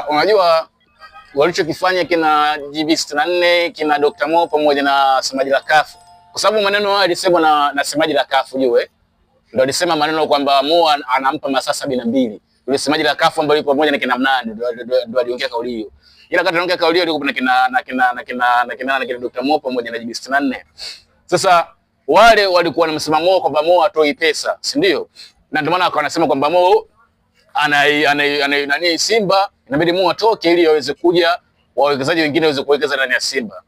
Unajua walichokifanya kina GB64 kina Dr. Mo pamoja na semaji la CAF, kwa sababu maneno hayo yalisemwa na semaji la CAF, ujue ndio alisema maneno kwamba Mo anampa masaa 72. Yule semaji la CAF ambaye yupo pamoja na kina Mnandi ndio aliongea kauli hiyo. Ila wakati anaongea kauli hiyo alikuwa na kina na kina na kina na kina na kina Dr. Mo pamoja na GB64. Sasa wale walikuwa na msimamo wao kwamba Mo atoi pesa, si ndio? Na ndio maana akawa anasema kwamba Mo ana nani Simba inabidi Mo atoke ili waweze kuja wawekezaji wengine waweze kuwekeza ndani ya Simba.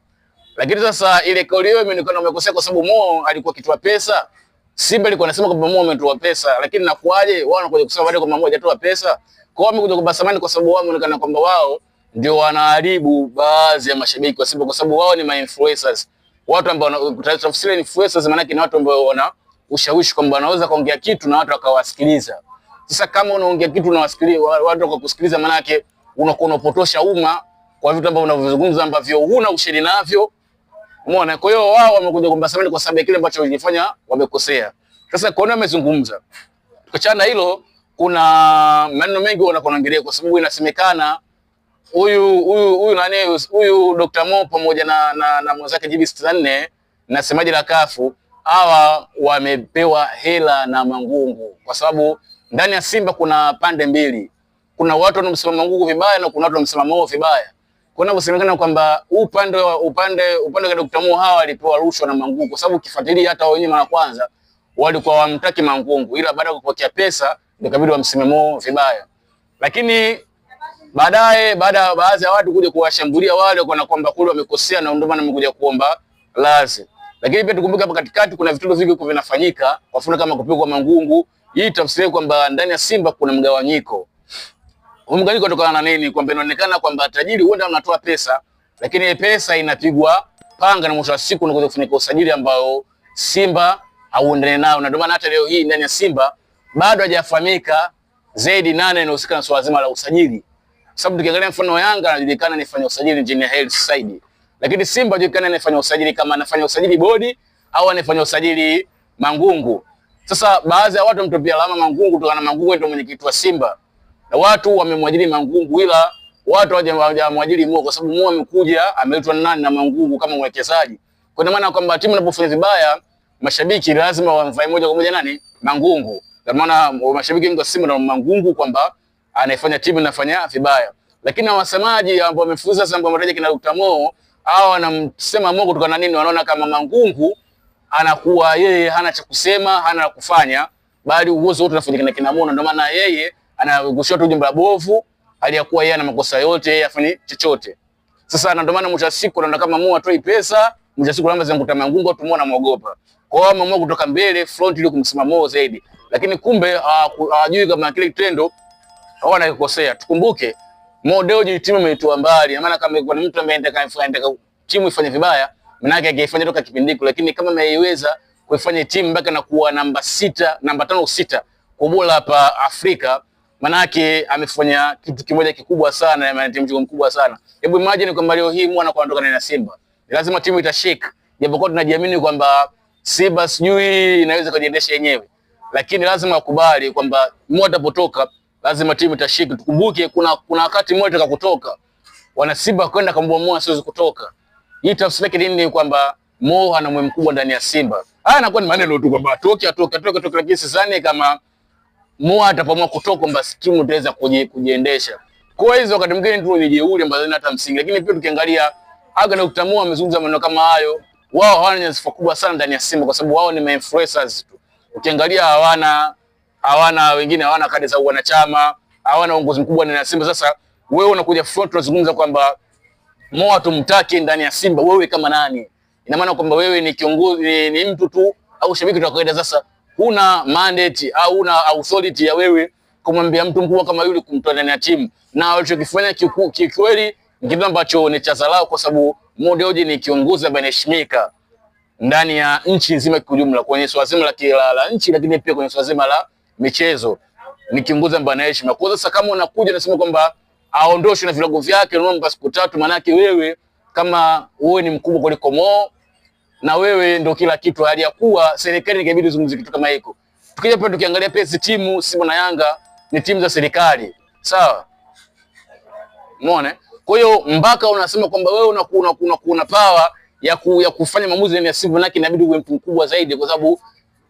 Lakini sasa ile kauli hiyo imeonekana umekosea kwa sababu Mo alikuwa akitoa pesa. Simba ilikuwa inasema kwamba Mo ametoa pesa, lakini nakuaje wao wanakuja kusema baadaye kwamba Mo hajatoa pesa? Kwa hiyo wamekuja kwa samani kwa sababu wao wameonekana kwamba wao ndio wanaharibu baadhi ya mashabiki wa Simba kwa sababu wao ni ma-influencers. Watu ambao tafsiri influencers maana yake ni watu ambao wana ushawishi kwamba wanaweza kuongea kitu na watu wakawasikiliza. Sasa kama unaongea kitu na wasikiliza watu wakakusikiliza, maana yake unakuwa unapotosha umma kwa vitu ambavyo unavyozungumza ambavyo huna ushahidi navyo. Umeona? Kwa hiyo wao wamekuja kwamba samani kwa sababu ya kile ambacho walifanya wamekosea. Sasa kwa nini wamezungumza? Tukiachana hilo, kuna maneno mengi wanakuongelea kwa sababu inasemekana huyu huyu huyu nani huyu Dr. Mo pamoja na mwenzake GB64 na semaji la kafu hawa wamepewa hela na Mangungu, kwa sababu ndani ya Simba kuna pande mbili, kuna watu wanamsema Mangungu vibaya na kuna watu wanamsema Mo vibaya. Kwa hiyo inasemekana kwamba upande wa Dr. Mo hawa walipewa rushwa na Mangungu, kwa sababu ukifuatilia hata wenyewe mara kwanza walikuwa wamtaki Mangungu, ila baada ya kupokea pesa ndio kabidi wamseme Mo vibaya. Lakini baadaye baada ya baadhi ya watu kuja kuwashambulia wale kwa kwamba kule wamekosea na ndio maana wamekuja kuomba radhi. Lakini pia tukumbuke hapa katikati kuna vitendo vingi kwa vinafanyika, kwa mfano kama kupigwa Mangungu. Hii tafsiri kwamba ndani ya Simba kuna mgawanyiko. Huu mgawanyiko kutokana na nini? Kwamba inaonekana kwamba tajiri huenda anatoa pesa, lakini pesa inapigwa panga na mwisho wa siku unakuja kufanyika usajili ambao Simba hauendani nao, na ndio maana hata leo hii ndani ya Simba bado hajafahamika zaidi nani anahusika na swala zima la usajili. Sababu tukiangalia mfano wa Yanga anajulikana anafanya usajili Engineer Hersi Said. Lakini Simba anajulikana anafanya usajili kama anafanya usajili bodi au anafanya usajili Mangungu. Sasa baadhi ya watu wamtupia alama Mangungu kutokana na Mangungu ndio mwenyekiti wa Simba. Na watu wamemwajiri Mangungu ila watu hawajamwajiri Mo kwa sababu Mo amekuja ameletwa na nani na Mangungu kama mwekezaji. Kwa maana kwamba timu inapofanya vibaya mashabiki lazima wamvae moja kwa moja nani? Mangungu. Kwa maana mashabiki wengi wa Simba na Mangungu kwamba anaifanya timu inafanya vibaya. Lakini wasemaji ambao wamefuza sasa ambao wametaja kina Dr. Mo hao wanamsema Mo kutokana na nini? Wanaona kama Mangungu anakuwa yeye hana cha kusema, hana la kufanya, bali uwezo wote unafanyika na kina Mo, ndio maana yeye anagushia tu jumba bovu, aliyakuwa yeye ana makosa yote, yeye afanye chochote. Sasa na ndio maana mwisho wa siku naona kama Mo atoi pesa, mwisho wa siku labda zinamkuta Mangungu, watu muona muogopa. Kwa hiyo ameamua kutoka mbele front ili kumsema Mo zaidi. Lakini kumbe hawajui kama kile kitendo wao wanakosea. Tukumbuke Mo Dewji timu imeitoa mbali, maana kama kuna mtu ambaye anataka timu ifanye vibaya, maana yake angeifanya toka kipindi hiko, lakini kama ameiweza kuifanya timu mpaka na kuwa namba 6, namba 5 6 kwa ubora hapa Afrika, maana yake amefanya kitu kimoja kikubwa sana, maana timu mkubwa sana. Hebu imagine kwamba leo hii mwana kwa anatoka na Simba, lazima timu itashake, japokuwa tunajiamini kwamba Simba sijui inaweza kujiendesha yenyewe, lakini lazima wakubali kwamba Mo atapotoka lazima timu itashiki. Tukumbuke kuna wakati mmoja kutoka wana Simba kwenda kumwambia Mo asiwezi kutoka. Hii tafsiri yake nini? Ni kwamba Mo ana umuhimu mkubwa ndani ya Simba. Haya anakuwa ni maneno tu kwamba atoke atoke atoke atoke, lakini sidhani kama Mo atapamua kutoka kwamba timu itaweza kujiendesha. Kwa hizo wakati mwingine tu ni jeuri ambazo hazina hata msingi, lakini pia tukiangalia Aga na Dr. Mo amezungumza maneno kama hayo, wao hawana nyadhifa kubwa sana ndani ya Simba kwa sababu wao ni ma-influencers tu. Ukiangalia hawana wengine hawana kadi za wanachama, hawana uongozi mkubwa ndani ya Simba. Sasa wewe unakuja front unazungumza kwamba Mo hatumtaki ndani ya Simba, wewe kama nani? Ina maana kwamba wewe ni kiongozi, ni mtu tu au shabiki wa kawaida. Sasa huna mandate au huna authority ya wewe kumwambia mtu mkubwa kama yule kumtoa ndani ya timu, na walichokifanya kikweli ni kitu ambacho ni cha dharau, kwa sababu Mo Dewji ni kiongozi ambaye anaheshimika ndani ya nchi nzima kwa ujumla, kwenye swala zima la nchi, lakini pia kwenye swala zima la michezo ni kiongozi ambaye anaheshima. Kwa sasa kama unakuja unasema kwamba aondoshwe na vilago vyake, unaomba siku tatu, maana yake wewe kama wewe ni mkubwa kuliko Mo na wewe ndo kila kitu, hali ya kuwa serikali inabidi izungumzie kitu kama hiko. Tukija pia tukiangalia pia hizi timu Simba na Yanga ni timu za serikali, sawa? Umeona? Kwa hiyo mpaka unasema kwamba wewe una power ya kufanya maamuzi ndani ya Simba, manake inabidi uwe mtu mkubwa zaidi, kwa sababu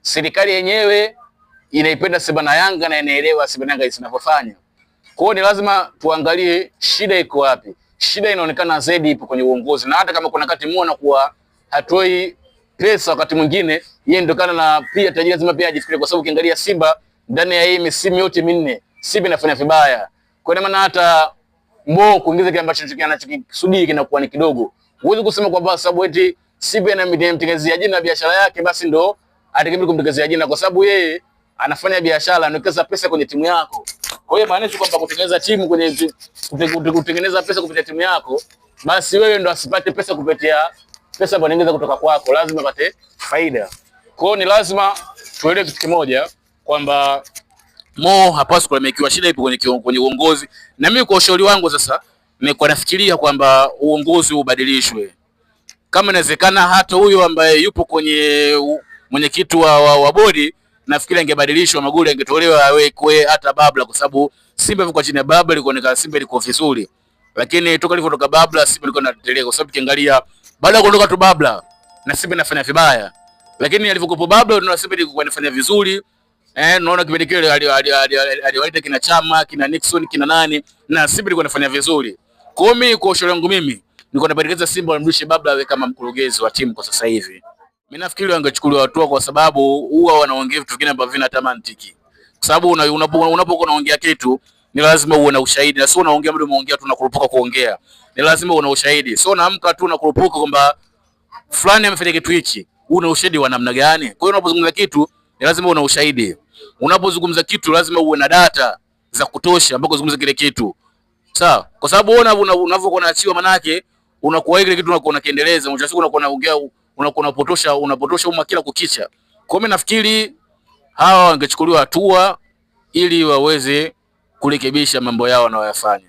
serikali yenyewe inaipenda Simba na Yanga na inaelewa Simba na Yanga zinavyofanya. Kwa hiyo ni lazima tuangalie shida iko wapi. Shida inaonekana zaidi ipo kwenye uongozi, na hata kama kuna wakati muona kuwa hatoi pesa, wakati mwingine yeye ndokana na pia tajiri lazima pia ajifikirie, kwa sababu ukiangalia Simba ndani ya hii misimu yote minne Simba inafanya vibaya. Kwa hiyo maana hata Mo kuingiza kile ambacho anachokikusudia kinakuwa ni kidogo. Huwezi kusema kwamba sababu eti Simba inamtengenezea jina biashara yake basi ndo ategemee kumtengenezea jina, kwa sababu yeye anafanya biashara, anawekeza pesa kwenye timu yako. Kwa hiyo maana kwamba kutengeneza timu kwenye kutengeneza pesa kupitia timu yako, basi wewe ndo asipate pesa kupitia pesa ambayo anaingiza kutoka kwako, lazima apate faida. Kwa hiyo ni lazima tuelewe kitu kimoja kwamba Mo hapaswi kulalamikiwa, shida ipo kwenye uongozi. Na mimi kwa ushauri wangu sasa, nilikuwa nafikiria kwamba uongozi ubadilishwe, kama inawezekana, hata huyo ambaye yupo kwenye mwenyekiti wa bodi nafikiri angebadilishwa, Maguli angetolewa awekwe hata Babla, kwa sababu Simba ilikuwa chini ya Babla, ilikuwa Simba ilikuwa vizuri, lakini toka ilivyotoka Babla Simba ilikuwa inateteleka, kwa sababu ukiangalia baada ya kuondoka tu Babla na Simba inafanya vibaya, lakini alivyokuwa Babla tunaona Simba ilikuwa inafanya vizuri. Naona kipindi kile aliwaita kina Chama, kina Nixon, kina nani na Simba ilikuwa inafanya vizuri. Kwa hiyo mimi kwa ushauri wangu mimi nilikuwa napendekeza Simba wamrudishe Babla awe kama mkurugenzi wa timu kwa sasa hivi. Mimi nafikiri wangechukuliwa hatua kwa sababu huwa wanaongea vitu vingine ambavyo vina hata mantiki. Kwa sababu unapokuwa unaongea kitu ni lazima uwe na ushahidi, na sio unaongea mtu umeongea tu na kurupuka kuongea. Ni lazima uwe na ushahidi. Sio unaamka tu na kurupuka kwamba fulani amefanya kitu hichi. Una ushahidi wa namna gani? Kwa hiyo unapozungumza kitu ni lazima una ushahidi. Unapozungumza kitu lazima uwe na data za kutosha ambako kuzungumza kile kitu. Sawa? Kwa sababu wewe unavyokuwa unaachiwa, manake unakuwa kile kitu unakuwa unakiendeleza, mwisho wa siku unakuwa unaongea, unakuwa unapotosha umma kila kukicha. Kwa hiyo mimi nafikiri hawa wangechukuliwa hatua ili waweze kurekebisha mambo yao wanayoyafanya.